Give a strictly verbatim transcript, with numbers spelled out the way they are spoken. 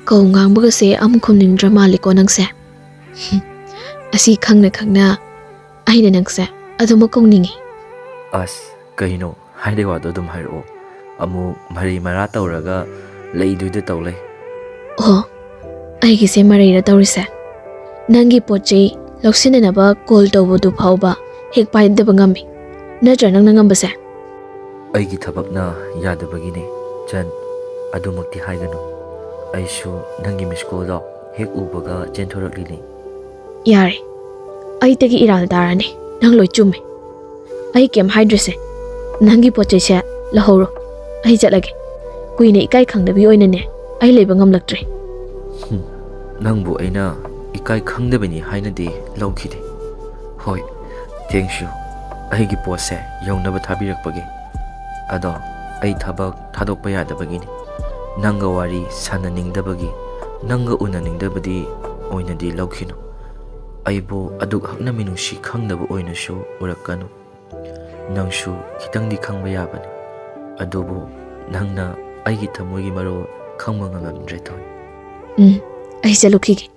ꯀꯧ ꯉꯥꯡꯕꯒꯁꯦ ꯑꯃꯨꯛ ꯈꯨꯝꯅꯤꯡꯗ꯭ꯔ ꯃꯥꯜꯂꯦꯀꯣ ꯅꯪꯁꯦ꯫ ꯑꯁꯤ ꯈꯪꯅ ꯈꯪꯅ ꯑꯩꯅ ꯅꯪꯁꯦ ꯑꯗꯨꯃꯛ ꯀꯧꯅꯤꯡꯉꯤ꯫ ꯑꯁ, ꯀꯩꯅꯣ? ꯍꯥꯏꯗꯤ ꯋꯥꯗꯣ ꯑꯗꯨꯝ ꯍꯥꯏꯔꯛꯑꯣ꯫ ꯑꯃꯨꯛ ꯃꯔꯩ ꯃꯔꯥ ꯇꯧꯔꯒ ꯂꯩꯗꯣꯏꯗ ꯇꯧ ꯂꯩ꯫ ꯑꯣ, ꯑꯩꯒꯤꯁꯦ ꯃꯔꯩꯔ ꯇꯧꯔꯤꯁꯦ? ꯅꯪꯒꯤ ꯄꯣꯠ ꯆꯩ ꯂꯧꯁꯤꯟꯅꯅꯕ ꯀꯣꯜ ꯇꯧꯕꯗꯨ ꯐꯥꯎꯕ ꯍꯦꯛ ꯄꯥꯏꯗꯕ ꯉꯝꯃꯤ꯫ ꯅꯠꯇ꯭ꯔꯥ ꯅꯪꯅ ꯉꯝꯕꯁꯦ? ꯑꯩꯒꯤ ꯊꯕꯛꯅ ꯌꯥꯗꯕꯒꯤꯅꯦ, ꯆꯟ꯫ ꯑꯗꯨꯃꯛꯇꯤ ꯍꯥꯏꯒꯅꯨ꯫ ꯑꯩꯁꯨ ꯅꯪꯒꯤ ꯃꯤꯁ ꯀꯣꯜꯗꯣ ꯍꯦꯛ ꯎꯕꯒ ꯆꯦꯟꯊꯣꯔꯛꯂꯤꯅꯤ꯫ ꯌꯥꯔꯦ, ꯑꯩꯇꯒꯤ ꯏꯔꯥꯜ ꯇꯥꯔꯅꯤ꯫ ꯅꯪ ꯂꯣꯏ ꯆꯨꯝꯃꯦ꯫ ꯑꯩ ꯀꯩꯝ ꯍꯥꯏꯗ꯭ꯔꯁꯦ꯫ ꯅꯪꯒꯤ ꯄꯣꯠ ꯆꯩꯁꯦ ꯂꯧꯍꯧꯔꯣ꯫ ꯑꯩ ꯆꯠꯂꯒꯦ꯫ ꯀꯨꯏꯅ ꯏꯀꯥꯏ ꯈꯪꯗꯕꯤ ꯑꯣꯏꯅꯅꯦ ꯑꯩ ꯂꯩꯕ ꯉꯝꯂꯛꯇ꯭ꯔꯦ꯫ ꯍꯨꯝ, ꯅꯪꯕꯨ ꯑꯩꯅ ꯏꯀꯥꯏ ꯈꯪꯗꯕꯅꯤ ꯍꯥꯏꯅꯗꯤ ꯂꯧꯈꯤꯗꯦ꯫ ꯍꯣꯏ, thank you, ꯑꯩꯒꯤ ꯄꯣꯠꯁꯦ ꯌꯧꯅꯕ ꯊꯥꯕꯤꯔꯛꯄꯒꯤ꯫ ꯑꯗꯣ ꯑꯩ ꯊꯕꯛ ꯊꯥꯗꯣꯛꯄ ꯌꯥꯗꯕꯒꯤꯅꯤ꯫ ꯅꯪꯒ ꯋꯥꯔꯤ ꯁꯥꯟꯅꯅꯤꯡꯗꯕꯒꯤ, ꯅꯪꯒ ꯎꯅꯅꯤꯡꯗꯕꯗꯤ ꯑꯣꯏꯅꯗꯤ ꯂꯧꯈꯤꯅꯨ꯫ ꯑꯩꯕꯨ ꯑꯗꯨꯛ ꯍꯛꯅ ꯃꯤꯅꯨꯡꯁꯤ ꯈꯪꯗꯕ ꯑꯣꯏꯅꯁꯨ ꯎꯔꯛꯀꯅꯨ꯫ ꯅꯪꯁꯨ ꯈꯤꯇꯪꯗꯤ ꯈꯪꯕ ꯌꯥꯕꯅꯤ꯫ ꯑꯗꯨꯕꯨ ꯅꯪꯅ ꯑꯩꯒꯤ ꯊꯃꯣꯏꯒꯤ ꯃꯔꯣꯜ ꯈꯪꯕ ꯉꯝꯂꯝꯗ꯭ꯔꯦ, ꯊꯣꯏ꯫ ꯎꯝ, ꯑꯩ ꯆꯠꯂꯨꯈꯤꯒꯦ꯫